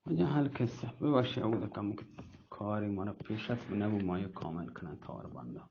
واجہ حال قصہ ببخشے، اود کم کارے مارا پیش ات، نبو ما یک کامل کناں تار بندا۔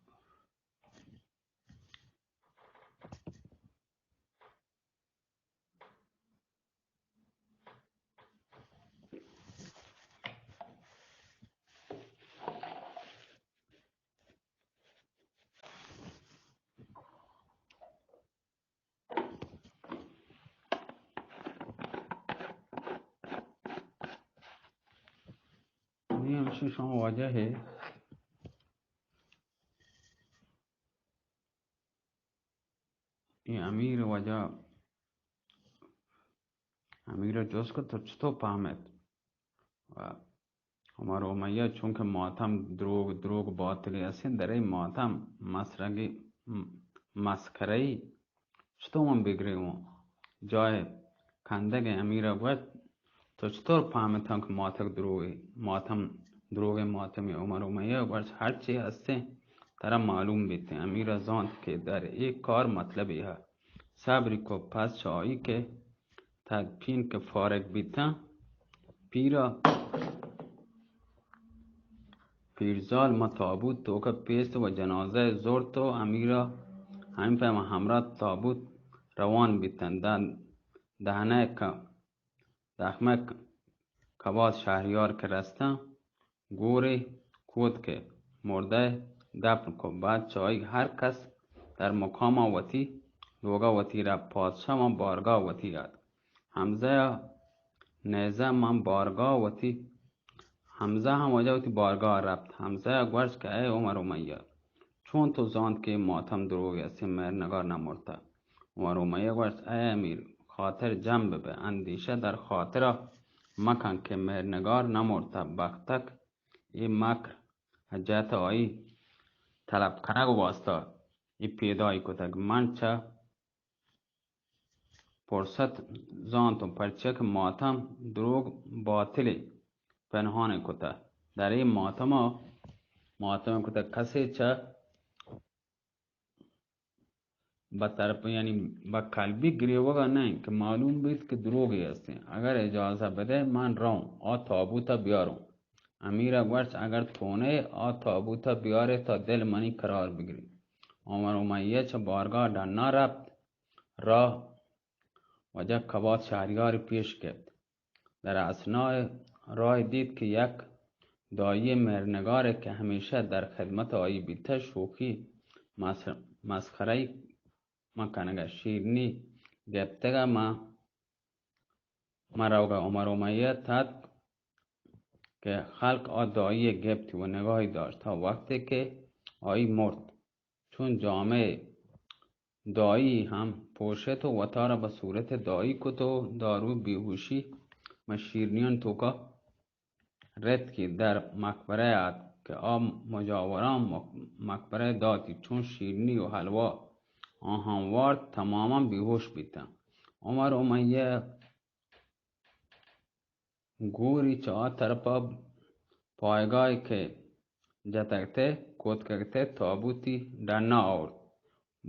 نی ہمشی شما واجہ ہے۔ اے امیر واجہ، امیر جست کت تو چطور پہمت؟ و عمر امیہ چونکہ ماتم دروگ، دروگ باطلی ہستیں، درے ماتم مسرگی، م-، مسخرہی چطور من بگریوں؟ جائے کندگ امیر گوشت، تو چطور پہمتاں کہ ماتگ دروگے، ماتم دروگے ماتمے؟ عمر امیہ گوشت، ہرچی ہستیں ترا معلوم بیتیں۔ امیر زانت کہ در اے کار مطلبے ہے۔ صبری کو پس چہ آئی کہ تدفین کہ فارغ بیتاں، پیرا پیرزال ما تابوت توکا پیست و جنازہ زرت و امیرا ہمین پیم ہمراہ تابوت روان بیتن۔ دہنہ دہمک کباز شہریار کہ رستاں، گورے کوت کہ مردہ دفن کو۔ بعد چہ آئی ہر کس در مقام وتی لوگا وتی رفت۔ پادشاہ من بارگاہ وتی ات۔ حمزہ نیزہ من بارگاہ وتی، حمزہ ہم واجہ وتی بارگاہ رفت۔ حمزہ گوشت کہ اے عمر امیہ، چون تو زانت کہ اے ماتم دروگے است، اے مہرنگار نہ مرتہ؟ عمر امیہ گوشت، اے امیر، خاطر جم ببہ، اندیشہ در خاطرا مکن کہ مہرنگار نہ مرتہ، بختک اے مکر جت آئی طلب کنگ واسطہ اے پیدائی کتگ۔ من چہ پرست زانتوں، پرچیا کہ ماتم دروگ باطلے پنہانے کتہ۔ در اے ماتما، ماتم کتہ کسے چہ بہ طرف، یعنی بہ قلبی گریوگا نہ انت کہ معلوم بیت کہ دروگے ہستیں۔ اگر اجازہ بدئے من رؤں، آ تابوتا بیاروں۔ امیرا گوشت، اگر تونئے آ تابوتا بیارئے تا دل منی قرار بگری۔ عمر امیہ چہ بارگاہ ڈنا رپت، راہ واجہ کباد شہریاری پیش گپت۔ در اثناء راہ دیت کہ یک دائی مہرنگارے کہ ہمیشہ در خدمت آئی بیتہ، شوخی مس-، مسخرہی من کنگا، شیرنی گپتگا من، من روگا۔ عمر امیہ تتک کہ خلق آ دائی گپت و نگاہی داشت تا وقتے کہ آئی مرت۔ چون جامہ دائی ہم پوشت و وتارا بہ صورت دائی کت و دارو بیہوشی مہ شیرنیان توکا رتکی در مقبرہ ات کہ آ مجاوران مق-، مقبرہ داتی۔ چون شیرنی و حلوا آہاں وارت، تماما بیہوش بیتاں۔ عمر امیہ گوری چہ آ طرفا پایگاہے کہ جتگتئے، کوتکگتئے تابوتی ڈنا آورت،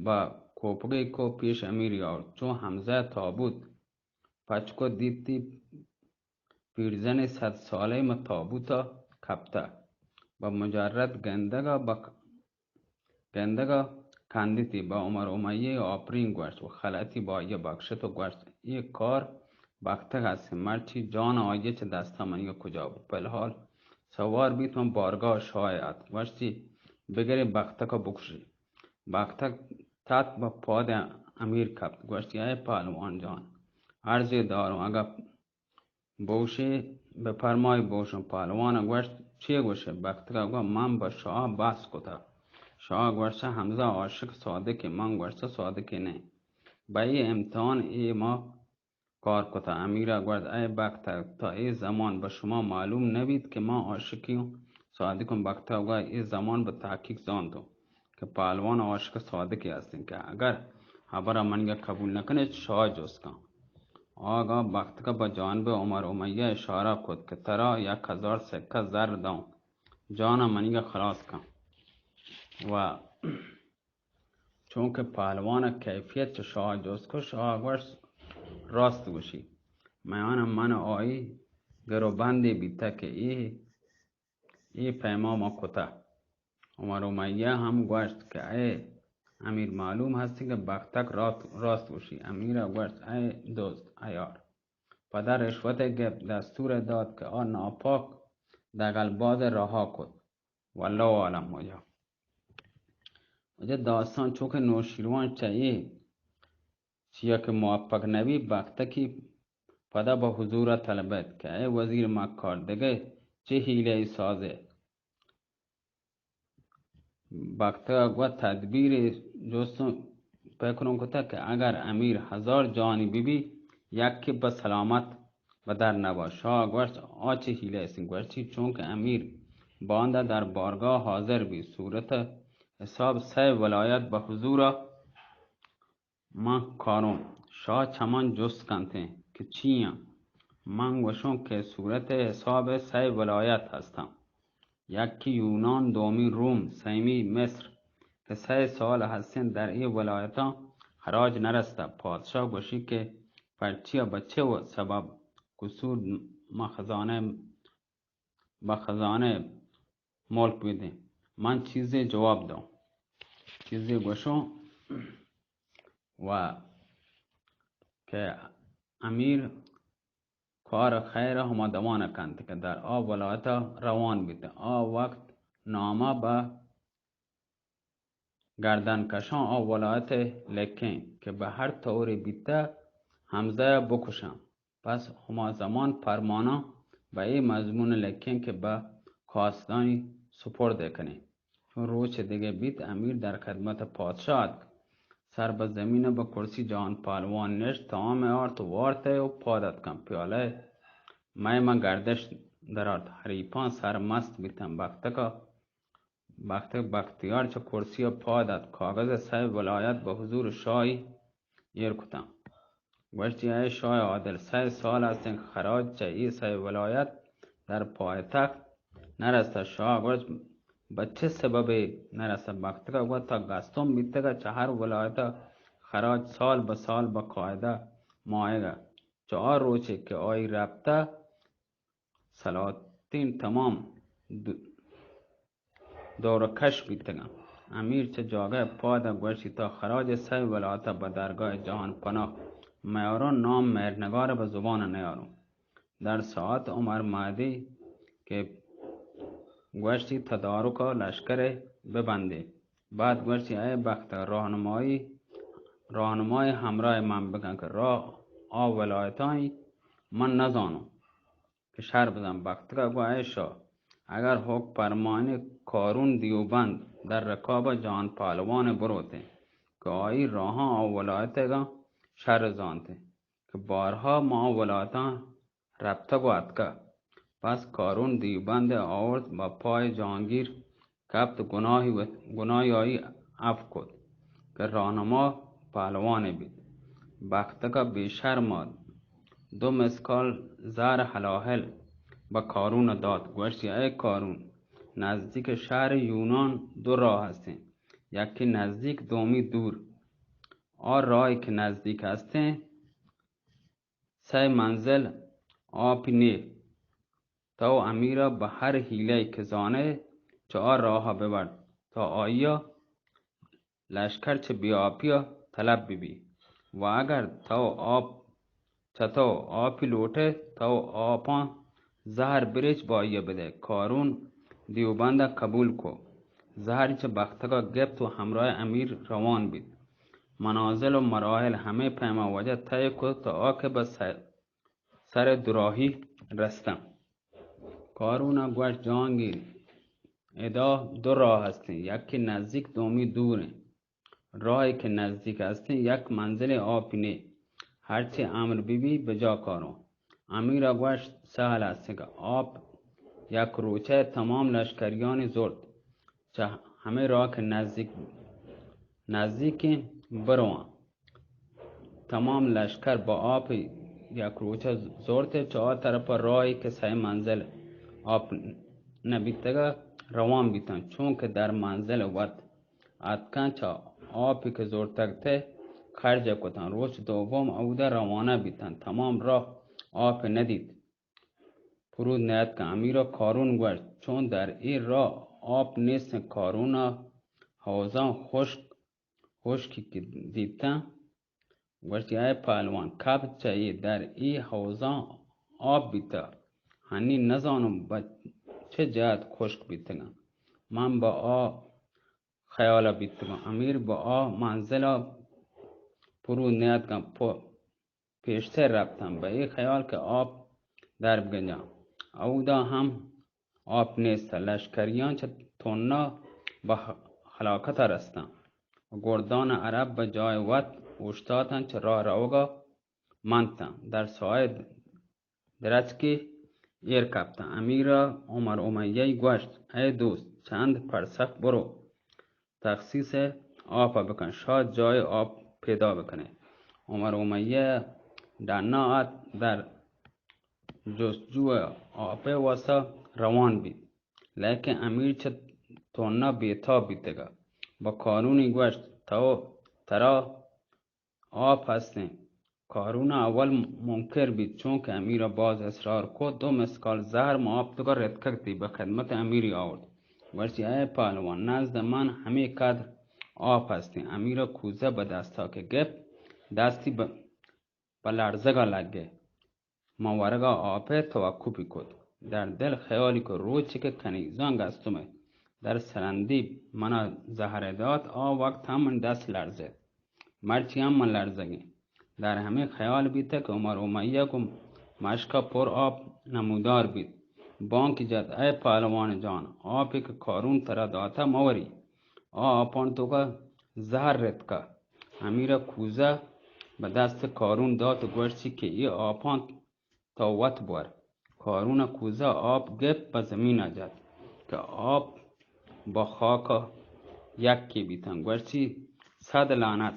بہ کوپگے کو پیش امیری آورت۔ چون حمزہ تابوت پچ کو دیتی، پیرزنے صد سالہ مہ تابوتا کپتہ، بہ مجرد گندگا بہ گندگا کندتی۔ بہ عمر امیہ آپرین گوشت و خلعتی بہ آئیا بکشت و گوشت، اے کار بختگ ہستیں، مرچی جان آئیا چہ دستا منیگا کجا بوت؟ فی الحال سوار بیت من بارگاہ شاہ ات، گوشتی، بگرے بختکا بکشی۔ بختک تت بہ پاد امیر کپت، گوشتی، اے پہلوان جان، عرضے داروں، اگہ بوشے، بفرمائے بوشوں۔ پہلوان گوشت، چے گوشے؟ بختک گوشت، من بہ شاہ بحث کتہ۔ شاہ گوشت، حمزہ عاشق صادقے؟ من گوشت، صادقے نہ۔ بہ اے امتحان اے ما کار کتہ۔ امیرا گوشت، اے بختک، تا اے زمان بہ شما معلوم نہ بیت کہ من عاشقی اوں، صادق اوں؟ بختک گوشت، اے زمان بہ تحقیق زانتوں کہ پہلوان عاشق صادقے ہستیں کہ اگر ہبرا منیگا قبول نہ کنے، شاہ جست کن۔ آگا بختک بہ جانب عمر امیہ اشارہ کت کہ ترا یک ہزار سکہ زر داؤں، جانا منیگا خلاص کن۔ و چونکہ پہلوان کیفیت چہ شاہ جست کو، شاہ گوشت، راست گوشی، میان من آئی گر و بندے بیتہ کہ اے، اے پیما ما کتہ۔ عمر امیہ ہم گوشت کہ اے امیر، معلوم ہستیں کہ بختک راست، راست گوشی۔ امیر ء گوشت، اے دوست، عیار، پدا رشوت ء گپت، دستور ء دات کہ آ ناپاک دگلباز ء رہا کت۔ واللہ عالم۔ واجہ، واجہ داستان چو کہ نوشیروان چہ اے چیا کہ موفق نبی، بختکی پدا بہ حضور ء طلبت کہ اے وزیر مکار، دگہ چہ حیلہ ء سازے؟ بختک ء گوں تدبیرے جست و پکروں کتگ کہ اگر امیر ہزار جانی بہ بی، یکے بہ سلامت بہ در نبا۔ شاہ ء گوشت، آ چہ حیلہ است؟ گوشتی، چونکہ امیر باندا در بارگاہ حاضر بی، صورت حساب سئے ولایت بہ حضور ء من کاروں۔ شاہ چہ من جست کنتیں کہ چی آں؟ من گوشوں کہ صورت حساب سئے ولایت ہستاں، یکی یونان، دومی روم، سیمی مصر، کہ سئے سال ہستیں در اے ولایتاں خراج نرستہ۔ پادشاہ گوشی کہ پرچیا، بہ چہ سبب قصور ما خزانہ بہ خزانہ ملک بدیں، من چیزے جواب دوں، چیزے گوشوں۔ و کہ امیر کار خیر ہما دمان کنت کہ در آ ولایت روان بیت۔ آ وقت نامہ بہ گردن کشاں آ ولایت ء لکیں کہ بہ ہر طورے بیتہ حمزہ ء بکشاں۔ پس ہما زمان پرماناں بہ اے مضمون لکیں کہ بہ قاصدانی سپرد ء کنیں۔ چون روچ دگہ بیت، امیر در خدمت پادشاہ اتک۔ سر بہ زمین ء بہ کرسی جہان پہلوان نشت، تام ء آرت و وارت ء و پاد اتکاں۔ پیالہ ء مئے من گردش درآرت، حریفاں سر مست بیتاں۔ بختک ء بخت، بختیار چہ کرسی ء پاد ات، کاگد ء سئے ولایت بہ حضور شاہی ایر کتاں۔ گوشتی، اے شاہ عادل، سئے سال است انت خراج چہ اے سئے ولایت در پایتخت نرستہ۔ شاہ گوشت، بہ چہ سببے نرستہ؟ بختک ء گوشت، تا گستم بیتگ ء چہ ہر ولایت ء خراج سال بہ سال بہ قاعدہ ماہگ ء۔ چہ آ روچے کہ آئی رپتہ، سلاطین تمام د-، دور کش بیتگاں۔ امیر چہ جاگہ پاد ء گوشتی، تا خراج سئے ولایت ء بہ درگاہ جہان پناہ میاروں، نام مہرنگار ء بہ زبان ء نیاروں۔ در ساعت عمر مہدی کہ گوشتی، تدارک ء لشکر ء بہ بندے۔ بعد گوشتی، اے بخت ء راہنمائی، راہنمائی ہمراہ من بکن کہ راہ آ ولایتانی من نزانوں کہ شر بزان۔ بختک ء گوں اے شاہ، اگر حکم پرمانی، کارون دیوبند در رکاب ء جان پہلوان ء بروتیں کہ آئی راہاں آ ولایتگاں شر زانتیں کہ بارہا ما ولایتاں رپتگ و اتکہ۔ پس کارون دیوبند ء آورت، بہ پائے جہانگیر کپت، گناہی و-، گناہی آئی عفو کت کہ راہنما پہلوانے بیت۔ بختک ء بے شرم ات، دو مسکال زر ہلاہل بہ کارون ء دات، گوشتی، اے کارون، نزدیک شہر یونان دو راہ ہستیں، یکی نزدیک، دومی دور۔ آ راہے کہ نزدیک ہستیں، سئے منزل آپی نے۔ تو امیر ء بہ ہر ہیلہ کہ زانئے، چہ آ راہ ء ببر، تا آئی ء لشکر چہ بے آپی ء طلب ببی۔ و اگر تو آپ، چہ تو آپی لوٹئے، تو آپاں زہر بریچ، بہ آئی ء بدئے۔ کارون دیوبند ء قبول کو۔ زہری چہ بختک ء گپت و ہمراہ امیر روان بیت۔ منازل و مراحل ہمے پیما واجہ طے کت تا آ کہ بہ سئے سر ء دراہی رستاں۔ کارون ء گوشت، جہانگیر، ادا دو راہ ہستیں، یکے نزدیک، دومی دور انت۔ راہے کہ نزدیک ہستیں، یک منزلے آپی نے، ہرچے امر بہ بی، بجا کاروں۔ امیر ء گوشت، سہل است کہ آپ یک روچہ ء تمام لشکریانی زرت، چہ ہمے راہ کہ نزیک، نزیکیں برواں۔ تمام لشکر بہ آپ یک روچہ زرت ء چہ آ طرف ء راہے کہ سئے منزل آپ نہ بیتگ ء روان بیتاں، چونکہ در منزل وت اتکاں، چہ آپے کہ زرتگ ات ء خرج کتاں۔ روچ دوم اود ء روانہ بیتاں، تمام راہ آپ نہ دیت۔ پرود نیاتکاں۔ امیر ءَ کارون گوشت، چون در اے راہ آپ نیستیں؟ کارون ءَ ہوزاں خشک، خشکی کہ دیتاں، گوشتی، اے پہلوان، کبد چہ اے در اے ہوزاں آپ بیتہ، ہنی نزانوں بہ چہ جہت خشک بیتگاں۔ من بہ آ خیال ءَ بیتگاں۔ امیر بہ آ منزل ءَ پرود نیاتکاں، پ-، پیشتر رپتاں، بہ اے خیال کہ آپ در بگنجاں۔ اودا ہم آپ نیست۔ لشکریاں چہ تونہ بہ ہلاکت ءَ رستاں۔ گردان عرب بہ جاہ وت اوشتاتاں، چہ راہ روگ ءَ منتاں۔ در ساہ ءِ درچکے ایر کپتاں۔ امیر ءَ عمر امیہ ءَ گوشت، اے دوست، چند پرسک برو، تخصیص آپ ءَ بکن، شاید جاہے آپ پیدا بکنے۔ عمر امیہ ڈنا ات، در جستجو آپ ءِ واسطہ روان بیت، لیکن امیر چہ تونہ بیتاب بیتگ ءَ بہ کارونی گوشت، تو، ترا آپ ہستیں۔ کارون ءَ اول منکر بیت، چونکہ امیر ءَ باز اصرار کت، دو مسکال زہر ماں آپ توکا رتکگ تی بہ خدمت امیری آورت۔ گوشتی، اے پہلوان، نزد من ہمے قدر آپ ہستیں۔ امیر ءَ کوزہ بہ دستا کہ گپت، دستی بہ، بہ لرزگا لگے۔ من ورگا آپ ءِ توقفی کت۔ در دل خیالی کہ روچے کہ کنیزان گستم ءَ در سرندی منا زہر دات، آ وقت ہم من دست لرزت۔ مرچی ہم من لرزگیں۔ در ہمے خیال بیتہ کہ عمر امیہ گوں مشکا پر آپ نمودار بیت۔ بانکی جت، اے پہلوان جان، آپے کہ کارون ترا داتہ موری۔ آ آپان توکا زہر رتکہ۔ امیر ءَ کوزہ بہ دست کارون دات و گوشتی کہ اے آپان تو وت بور۔ کارون ءَ کوزہ آپ گپت، پہ زمین ءَ جت کہ آپ بہ خاک ءَ یکے بیتاں۔ گوشتی، صد لعنت،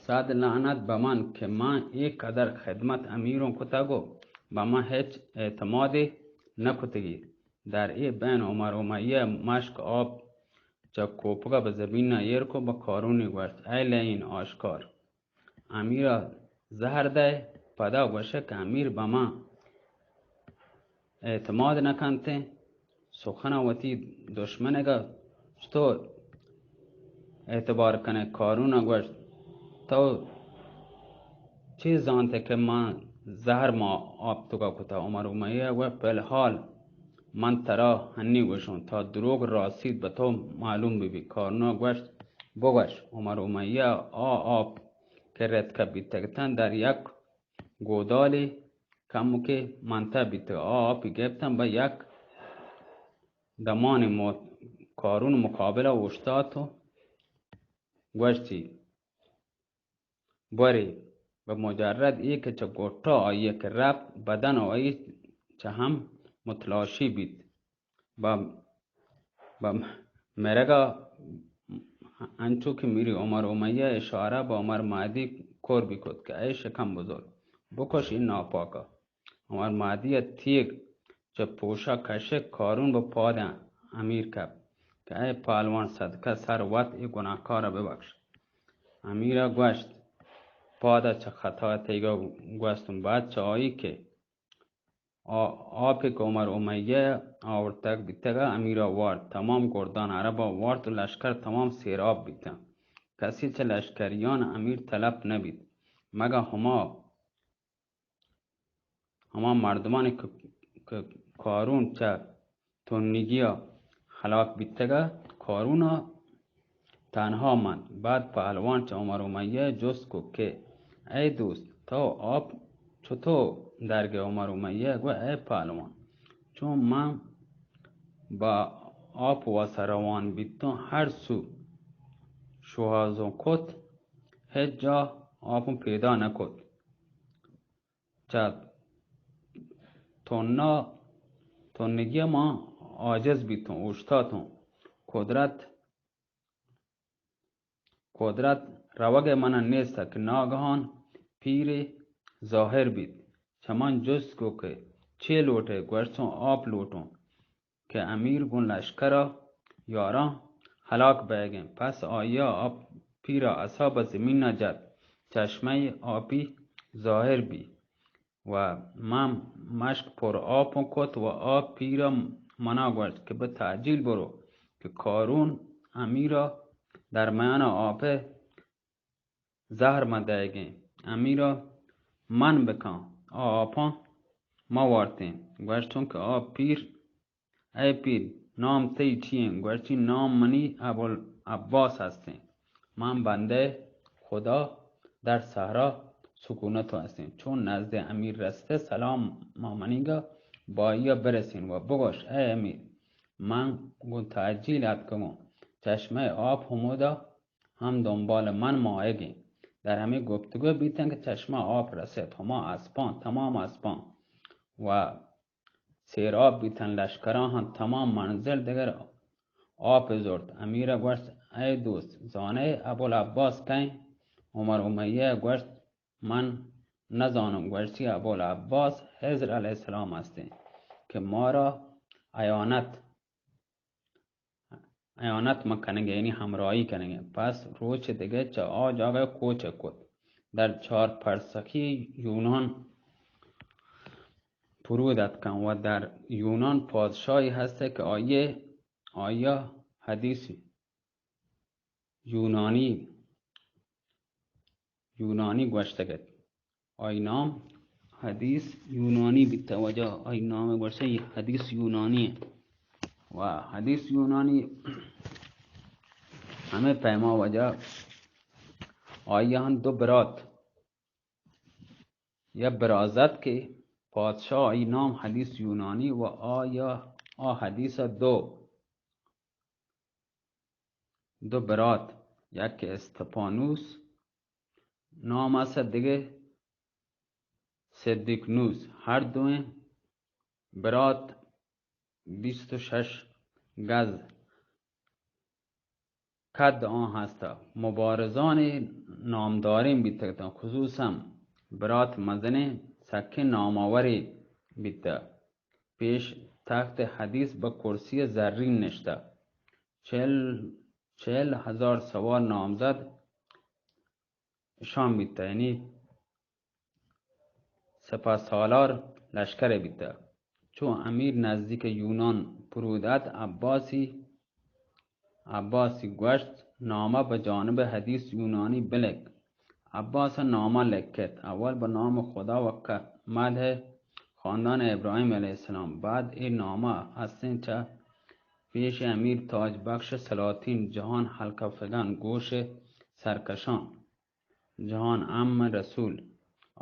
صد لعنت بہ من کہ من اے قدر خدمت امیروں کتگ و بہ من ہچ اعتمادے نہ کتگی۔ در اے بین عمر امیہ مشک آپ چہ کوپگا بہ زمین ءَ ایر کو، بہ کارونی گوشت، اے لعین آشکار! امیر ءَ زہر دئے، پدا گوشئے کہ امیر بہ من اعتماد نہ کنت، سخن ءَ وتی دشمنگ ءَ چطور اعتبار کنئے؟ کارون ءَ گوشت، تو چے زانت کہ من زہر ماں آپ توکا کتا؟ عمر امیہ ءَ گوشت، فی الحال من ترا ہنی گوشوں، تا دروگ راستی بہ تو معلوم بہ بی۔ کارون ءَ گوشت، بگوش۔ عمر امیہ ءَ آ آپ کہ رتکہ بیتگ اتنت در یک گودالے کمکے منتہ بیتگ۔ آ آپی گپتن بہ یک دمانے موت۔ کارون مقابل ءَ اوشتات و گوشتی، برے، بہ مجرد اے کہ چہ گٹا آئی ءَ کہ رپت، بدن آئی چہ ہم متلاشی بیت۔ بہ، بہ مرگ ءَ انچو کہ میری عمر امیہ ءَ اشارہ بہ عمر مہدی کور بکت کہ اے شکم بزرگ، بکش اے ناپاک ءَ۔ عمر مہدی ءَ تیگ چہ پوش ءَ کشت، کارون بہ پاد امیر کپت کہ اے پہلوان، صدقہ سر وت اے گناہکار ءَ ببخش۔ امیر ءَ گوشت، پاد ءَ چہ خطا ءَ تیگ ءَ گوستم۔ بعد چہ آئی کہ آ-، آپے کہ عمر امیہ ءَ آورتگ بیتگ ءَ، امیر ءَ وارت، تمام گردان عرب ءَ وارت و لشکر تمام سیراب بیتاں۔ کسی چہ لشکریان امیر تلپ نہ بیت، مگہ ہما، ہما مردمانی کہ، کہ کارون چہ تنگی ءَ ہلاک بیتگ ءَ، کارون ءَ تنہا منت۔ بعد پہلوان چہ عمر امیہ ءَ جست کو کہ اے دوست، تو آپ چطور درگئے؟ عمر امیہ ءَ گو، اے پہلوان، چون من بہ آپ واسہ روان بیتوں، ہر سو شوہازوں کت، ہچ جا آپوں پیدا نہ کت۔ چہ تنا، تنگی ءَ من عاجز بیتوں، اوشتاتوں۔ قدرت، قدرت روگ ءَ من ءَ نیست کہ ناگہان پیرے ظاہر بیت۔ چہ من جست کو کہ چے لوٹئے؟ گوشتوں، آپ لوٹوں کہ امیر گوں لشکر ءَ یاراں ہلاک بئیگ انت۔ پس آئی ءَ آ پیر ءَ عصا بہ زمین ءَ جت، چشمہ آپی ظاہر بی۔ و من مشک پر آپوں کت و آ پیرا منا گوشت کہ بہ تعجیل برو کہ قارون امیرا در میان آپ زہر ما دئیگیں۔ امیرا من بکن، آ آپاں ما وارتیں۔ گوشتوں کہ آ پیر اے پیر، نام تئی چی انت؟ گوشتی، نام منی ابوالعباس ہستیں۔ من بندہ خدا در صحرا سکونت ہستیں۔ چون نزد امیر رستے، سلام ما منیگا باییا برسین و بگوش، اے امیر، من گوں تعجیل اتکگوں، چشمہ آپ ہمودا ہم دنبال من ماہگیں۔ در ہمے گفتگو بیتن کہ چشمہ آپ رسیت، ہما اسپاں، تمام اسپاں و سیراب بیتن، لشکراں ہم تمام منزل دگر آپ زرت۔ امیر گوشت، اے دوست، زانے ابوالعباس کئیں؟ عمر امیہ گوشت، من نزانم۔ گوشتی، ابوالعباس خضر علیہ السلام ہستیں کہ مارا اعانت اعانت ما کنگے، یعنی ہمراہی کنگے۔ پس روچ دگہ چہ آ جاگہ کوچ کت۔ در چار پرسکی یونان فرود اتکن و در یونان پادشاہی ہستے کہ آئیے، آیا حدیث یونانی یونانی گوشتگ ات۔ آئی نام حدیث یونانی بیتہ، وجہ آئی نام گوشتہ حدیث یونانی انت۔ و حدیث یونانی ہمے پیما وجہ آئی ہم دو برات یا برازت کہ پادشاہ آئی نام حدیث یونانی و آیا آ حدیث دو دو برات، یکے استپانوس نام است، دگہ صدیقنوس۔ ہر دوئیں برات بیست و شش گز قد آں ہست۔ مبارزانی نامداریں بیتگ اتاں، خصوصاً برات مزنیں سکیں نامآورے بیتہ۔ پیش تخت حدیث بہ کرسی زرین نشتہ۔ چل، چل ہزار سوار نامزد شام بیتہ، یعنی سپہ سالار لشکر بیتہ۔ چو امیر نزدیک یونان فرود ات، عباسی عباسی گوشت، نامہ بہ جانب حدیث یونانی بلک۔ عباس نامہ لکھت، اول بہ نام خدا و ک-، مدح خاندان ابراہیم علیہ السلام، بعد اے نامہ ہستیں چہ پیش امیر تاج بخش سلاطین جہان حلقہ فگن گوش سرکشان۔ جہان عم رسول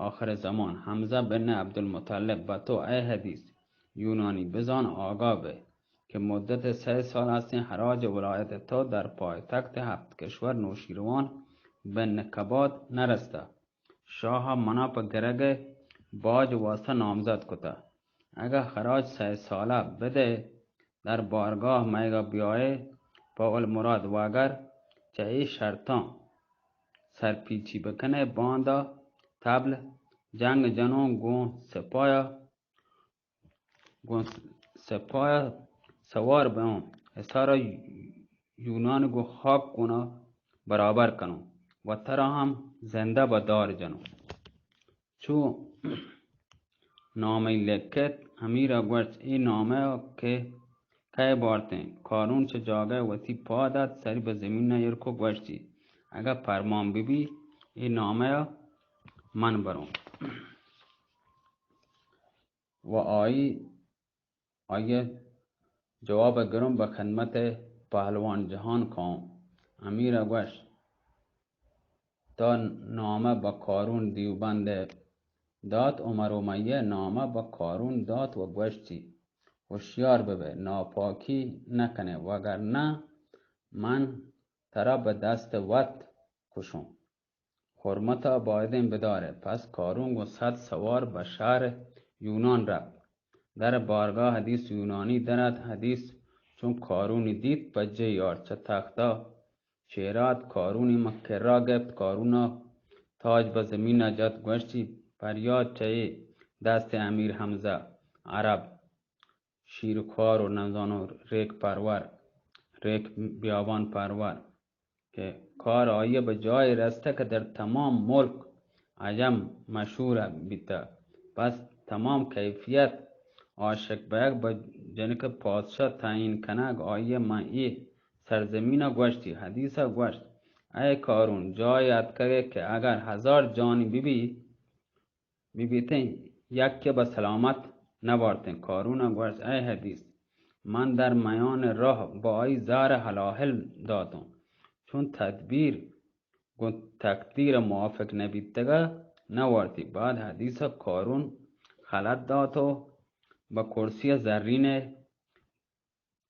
آخر زمان حمزہ بن عبدالمطلب، بہ تو اے حدیث یونانی بزان آگاہ بئے کہ مدت سئے سال ہستیں حراج ولایت تو در پایتخت ہپت کشور نوشیروان بن کباد نرستہ۔ شاہ منا پہ گرگ باج واسطہ نامزد کتہ۔ اگہ خراج سئے سالہ بدئے، در بارگاہ مئیگا بیائے، پہ المراد، وگر چہ اے شرطاں سرپیچی بکنئے، باندا طبل جنگ جنوں گوں سپایا، گوں سپایا سوار بئوں، حصارا یونان گوں خاک گونا برابر کنوں و ترا ہم زندہ بہ دار جنوں۔ چو نامہ لکھت، امیرا گوشت، اے نامہ کہ کئے بارتیں؟ قارون چہ جاگہ وتی پاد ات، سری بہ زمین ایر کو، گوشتی، اگہ پرمان ببی، اے نامہ من بروں۔ و آئی، آئی جواب گروں بہ خدمت پہلوان جہان کاؤں۔ امیرا گوشت، تا نامہ بہ قارون دیوبند دات، عمر امیہ نامہ بہ قارون دات و گوشتی، ہوشیار ببئے، ناپاکی نکنئے، وگرنہ من ترا بہ دست وت کشوں۔ حرمتا بایدیں بدارئے۔ پس قارون گوں صد سوار بہ شہر یونان رپت۔ در بارگاہ حدیث یونانی در ات۔ حدیث چون قارونی دیت، پجہ یارت، چہ تختا چیرات، قارونی مہ کرا گپت، قارونا تاج بہ زمینا جت، گوشتی، پریات چہ اے دست امیر حمزہ، عرب شیرخوار و نزانو ریک پرور، ریک بیابان پرور، کہ کار آئی بہ جاہے رستہ کہ در تمام ملک عجم مشہور بیتہ۔ پس تمام کیفیت عاشق بیگ بہ جنک پادشاہ تعین کنگ، آئی ء من اے سرزمین ء گوشتی، حدیث ء گوشت، اے قارون، جای اتکگے کہ اگر ہزار جانی ببی، ببیتیں، یکے بہ سلامت نبارتیں۔ قارون ء گوشت، اے حدیث، من در میان راہ بہ آئی زہر ء ہلاہل داتوں، چون تدبیر گوں تقدیر ء موافق نہ بیتگ ء نہ وارتی۔ بعد حدیث ء قارون خلعت دات و بہ کرسی ء زرین ء،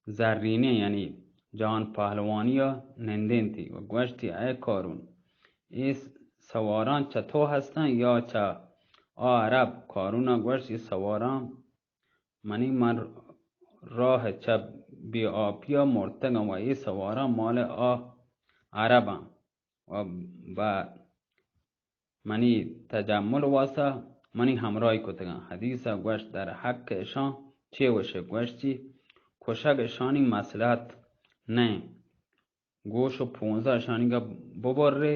زرینیں یعنی جان پہلوانی ء نندینتی و گوشتی، اے قارون، اے سواراں چہ تو ہستاں یا چہ آ عرب؟ قارون ء گوشت، اے سواراں منی، من راہ چہ بے آپی ء مرتگاں و اے سواراں مال آ عرباں و بہ منی تجمل واسطہ منی ہمراہی کتگاں۔ حدیث ء گوشت، در حق اشاں چے وشے؟ گوشتی، کشگ اشانی مصلحت نہ انت۔ گوش و پونزا اشانیگا ببرے،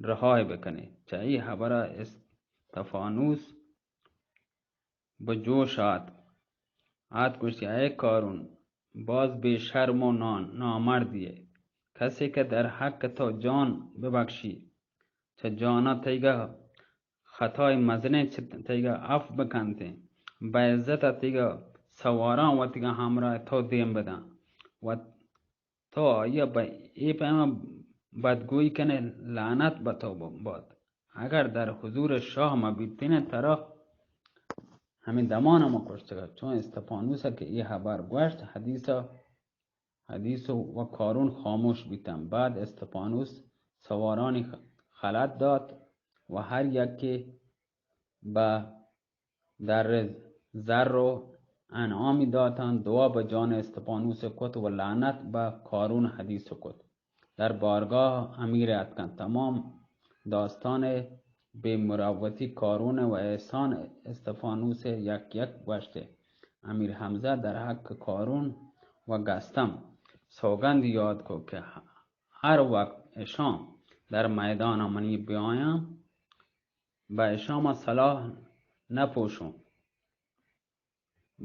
رہائے بکنے۔ چہ اے ہبرا استفانوس بہ جوش آتک۔ آتک گوشتی، اے قارون، باز بے شرم و نا-، نامردی ئے۔ کسے کہ در حق تو جان ببخشی، چہ جانا تئیگا خطای مزنیں چہ تئیگا عفو بکنتیں، بہ عزتا تئیگا سواراں وتیگا ہمراہ تو دیم بداں و تو آئی ء بہ اے پیما بدگوئی کنے، لعنت بہ تو بات۔ اگر در حضور شاہ مہ بیتینے، ترا ہمے دمان ء ما کشتگ ات۔ چون استفانوس ء کہ اے ہبر گوشت، حدیث ء، حدیث و قارون خاموش بیتن۔ بعد استفانوس سوارانی خ-، خلعت دات و ہر یکے بہ در زر و انعامی داتن، دعا بہ جان استفانوس کت و لعنت بہ قارون حدیث کت۔ در بارگاہ امیر اتکن۔ تمام داستان بے مروتی قارون و احسان استفانوس یک یک گوشت۔ امیر حمزہ در حق قارون و گستم سوگند یاد کو کہ ہر وقت اشان در میدان منی بیایاں، بہ اشاں من سلاہ نہ پوشوں،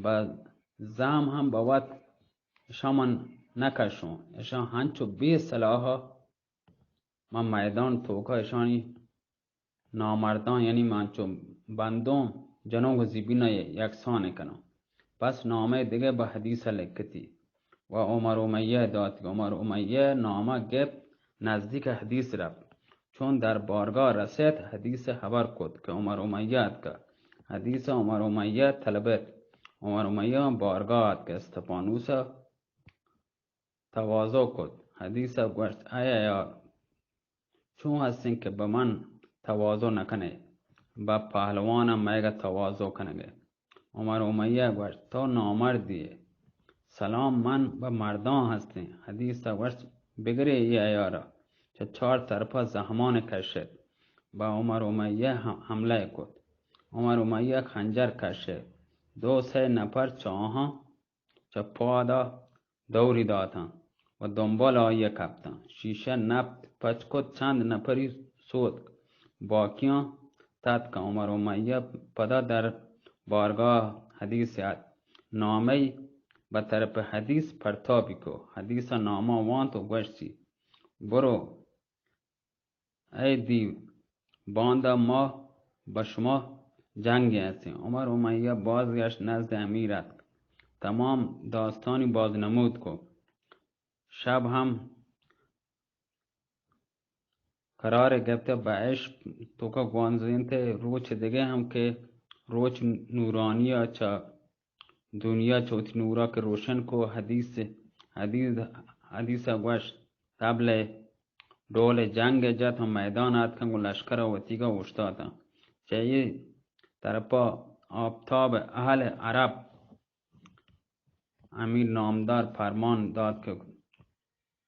بہ زہم ہم بہ وت اشاں من نہ کشوں۔ اشاں ہنچو بے سلاہ من میدان توکا اشانی نامرداں، یعنی من چو بندوں جنوں گوں زیبین ء یکسان کنوں۔ پس نامہ دگہ بہ حدیث ء لکھتی و عمر امیہ دات۔ عمر امیہ نامہ گپت، نزدیک حدیث رفت۔ چون در بارگاہ رسیت، حدیث خبر کت کہ عمر امیہ اتکا۔ حدیث عمر امیہ طلبت۔ عمر امیہ بارگاہ اتک، استفانوس تواضع کت۔ حدیث ء گوشت، اے عیار، چون ہستیں کہ بہ من تواضع نہ کنے؟ بہ پہلوان ء مئیگ ء تواضع کنگ ء۔ عمر امیہ گوشت، تو نامردی ئے۔ سلام، من بہ مرداں ہستیں۔ حدیث ء گوشت، بگرے اے عیار ء۔ چہ چار طرفا زہمان کشت۔ بہ عمر امیہ ہم-، حملہ کت۔ عمر امیہ خنجر کشت۔ دو سئے نفر چہ آہاں چہ پادا دوری داتاں و دنبال آئی ء کپتاں۔ شیشہ نپت پچ کت، چند نپری سوتک، باقیاں تتکاں۔ عمر امیہ پدا در بارگاہ حدیث ات، نامہ ای بہ طرف حدیث پرتابی کو۔ حدیث ء نامہ وانت و گوشتی، برو اے دیو، باندا ما بہ شما جنگے ہستیں۔ عمر امیہ بازگشت نزد امیر اتک، تمام داستانی بازنمود کو۔ شب ہم قرار گپت بہ عشق توکا گوانزینت۔ روچ دگہ ہم کہ روچ نورانی ء چہ دنیا چہ وتی نورا کہ روشن کو، حدیث، حدیث، حدیث ء گوشت، طبل ء ڈول ء جنگ ء جت، ہم میدان ء اتکن گوں لشکر ء وتیگا اوشتاتاں۔ چہ اے طرپا آپتاب اہل عرب امیر نامدار پرمان دات کہ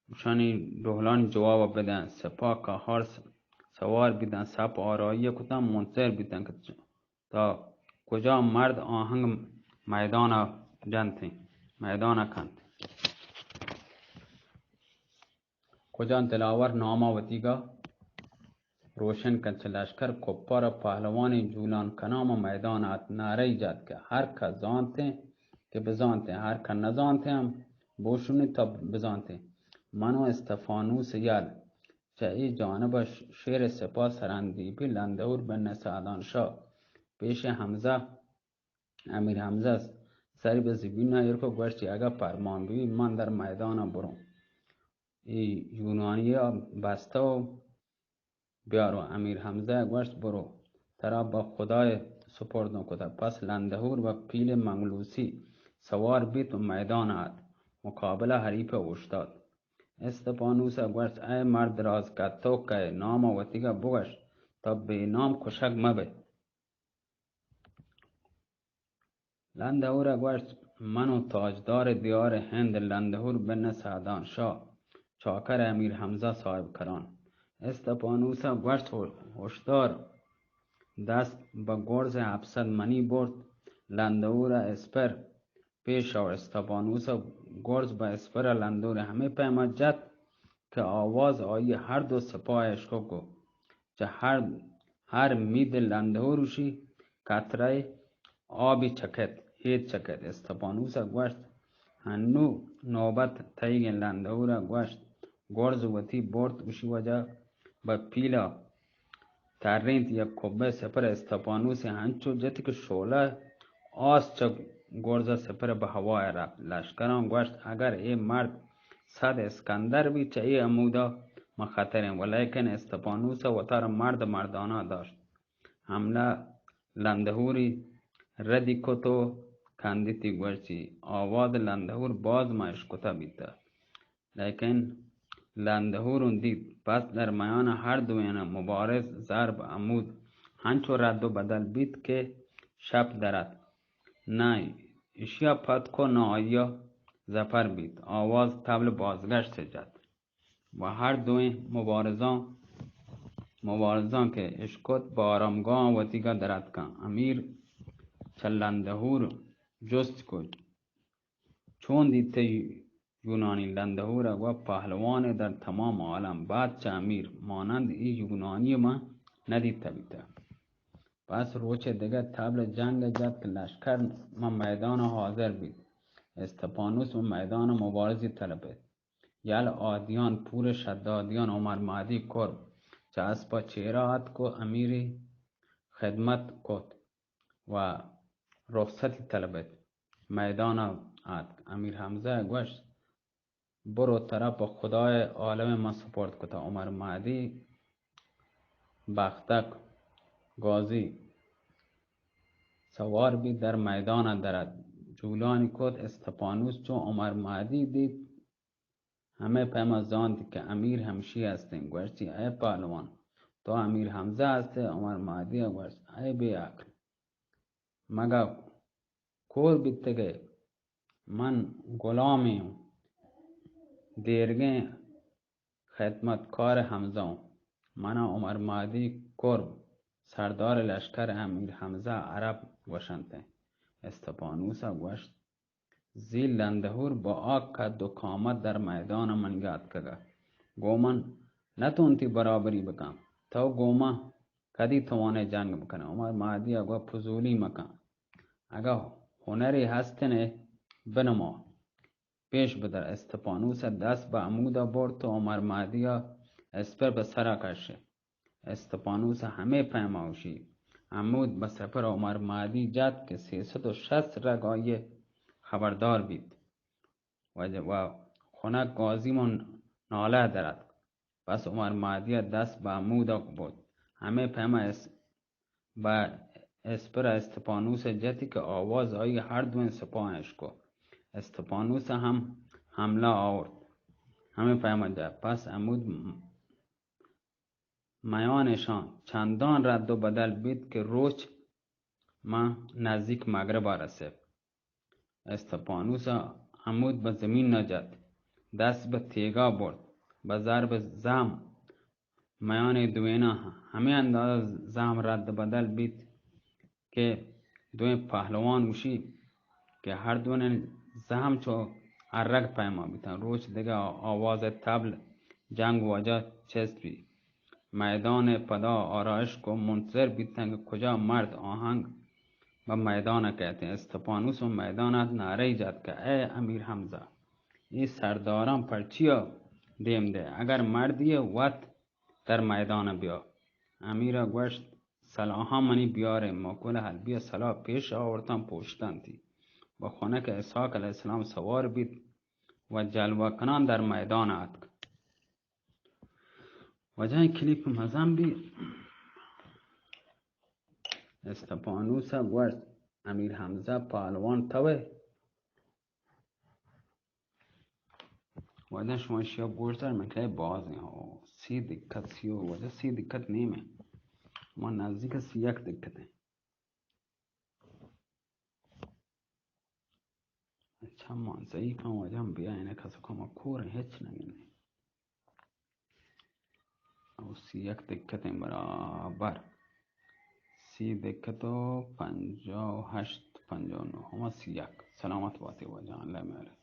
گوشانی ڈولانی جواب ء بدن، سپاہ کہار س-، سوار بیتن، سپ آرائی ء کتن، منتظر بیتن کہ تا کجا مرد آہنگ میدان ء جنت، میدان ء کنت۔ کجا دلاور نام ء وتیگا روشن کنت۔ چہ لشکر کپار ء پہلوانیں جولان کناں ماں میدان ء ات، نعرہ ئی جت کہ ہر کہ زانتیں کہ بزانتیں، ہر کہ نزانتیں ہم بوشونی تا بزانتیں۔ من و استفانوس یل چہ اے جانب ء ش-، شیر سپاہ سرندیپی لندہور بن سعدان شاہ پیش حمزہ، امیر حمزہ سری بہ زمین ء ایر کو، گوشتی، اگہ پرمان بی من در میدان ء بروں۔ اے یونانی ء بستہ و بیارو۔ امیر حمزہ ء گوشت، برو، ترا بہ خدائے سپردوں کتہ۔ پس لندہور بہ پیل منگلوسی سوار بیت و میدان ء ات، مقابلہ حریف ء اوشتات۔ استپانوس ء گوشت، اے مرد راز کتوک، کئے نام ء وتیگا بگوش، تا بے نام کشگ مہ بئے۔ لندہور ء گوشت، من و تاجدار دیار ہند لندہور بن سعدان شاہ، چاکر امیر حمزہ صاحب کران۔ استپانوس ء گوشت، ہو-، ہوشدار۔ دست بہ گرز ہپت سد منی برت۔ لندہور ء اسپر پیش و استپانوس ء گرز بہ اسپر ء لندہور ہمے پیما جت کہ آواز آئی ہر دو سپاہ اشکو کو۔ چہ ہر، ہر مید لندہور اوشی قطرہ آبی چکت، ہید چکت۔ استپانوس ء گوشت، ہنو نوبت تئیگیں۔ لندہور ء گوشت، گرز وتی برت، اوشی وجہ بہ پیلا ترینت، یک کبہ سپر استپانوس ء ہنچو جت کہ شعلہ آس چہ گرز ء سپر بہ ہوا ء رپت۔ لشکراں گوشت، اگر اے مرد صد اسکندر بیت، چہ اے ہمودا ما خطریں، ولیکن استپانوس ء وتارا مرد مردانہ داشت۔ حملہ لندہوری ردی کت و کندیتی، گوشتی، آواز لندہور باز ما اشکتہ بیتہ۔ لیکن لندہور اوں دیت، پس در میان ہر دوئیناں مبارز ضرب عمود ہنچو رد و بدل بیت کہ شپ درات۔ نہ اشیا پتک و نہ آئیا ظفر بیت۔ آواز طبل بازگشت جت و ہر دوئیں مبارزاں، مبارزاں کہ اشکت، بہ آرامگاہاں وتیگا دراتکاں۔ امیر چہ لندہور جست کت، چون دیتہ یونانی؟ لندہور ء گوشت، پہلوانے در تمام عالم، بعد چہ امیر، مانند اے یونانی من ندیتہ بیتہ۔ پس روچ دگہ طبل جنگ جت کہ لشکر ماں میدان حاضر بیت۔ استپانوس ماں میدان مبارزی طلبت۔ یل آدیان پور شدادیان عمر مہدی کرب چہ اسپا چیرا اتک و امیری خدمت کت و رخصتی طلبت۔ میدانا آتک۔ امیر حمزہ گوشت، برو، ترا پہ خدائے عالم من سپرد کتہ۔ عمر مہدی بختک گازی سوار بیت، در میدانا درات۔ جولانی کت۔ استپانوس چون عمر مہدی دیت، ہمے پیما زانت کہ امیر ہمشی ہستیں۔ گوشتی، اے پہلوان، تو امیر حمزہ ہستے؟ عمر مہدی ء گوشت، اے بے عقل، مگہ کور بیتگئے؟ من غلامے اوں، دیرگیں خدمتکار حمزہ اوں۔ منا عمر مہدی کرب، سردار لشکر امیر حمزہ عرب گوشنت۔ استپانوس ء گوشت، زی لندہور با آ قد و قامت در میدان من یاتکگا، گوں من نتونتی برابری بکن۔ تو گوں من کدی توانے جنگ بکنے؟ عمر مہدی ء گو، فضولی مکن۔ اگہ ہنرے ہستنے بنما، پیش بدر۔ استپانوس ء دست بہ عمودا برت و عمر مہدی ء اسپر بہ سرا کشت۔ استپانوس ء ہمے پیما اوشی۔ عمود بہ سپر عمر مہدی جت کہ سیصد و شصت رگ آئی ء خبردار بیت و، و خنک گازی من نالہ در اتک۔ پس عمر مہدی ء دست بہ عمودا برت۔ ہمے پیما اس-، بہ اسپر ء استپانوس ء جتی کہ آواز آئی ہر دوئیں سپاہ اشکو۔ استپانوس ء ہم حملہ آورت۔ ہمے پیما جت۔ پس عمود میان اشان چندان رد و بدل بیت کہ روچ ماں نزیک مغربا رسیت۔ استپانوس ء عمود بہ زمین نہ جت، دست بہ تیگا برت، بہ ضرب زہم میان دوئیناں ہمے اندازہ زہم رد بدل بیت کہ دوئیں پہلوان گوشی کہ ہر دوئیں زہم چو ارگ پیما بیتاں۔ روچ دگہ آواز طبل جنگ واجہ چست بی۔ میدان پدا آرائش کو منتظر بیتن کہ کجا مرد آہنگ بہ میدان کہتے۔ استپانوس و میدان ات نعرہ جات کہ اے امیر حمزہ، اے سرداراں پرچیا دیم دے؟ اگر مردی وت در میدان بیا۔ امیر گوشت، سلاحاں منی بیارے، مکل حلبی سلاح پیش آورتاں پوشتنتی و خنک اسحاق علیہ السلام سوار بیت و جلوہ کنان در میدان اتک۔ واجہ این کلیپ مزن بی۔ استپانوس گوشت، امیر حمزہ پہلوان توے؟ واجہ شما شیا گوش دار، من کہ باز ہیں ہو، سی دقت سی ہو، واجہ سی دقت نیم ہے، ما نزدیک سی یک دقت ہیں۔ اچھا، ما ضعیف ہم واجہ ہم بیا، انہیں کسو کما کور ہیں، ہچ نہ گنے۔ او سی یک دقت ہیں برابر۔ سی دقت و پنجاہ و ہشت، پنجاہ و نو، ہما سی یک۔ سلامت باتے واجہ، اللہ مہر۔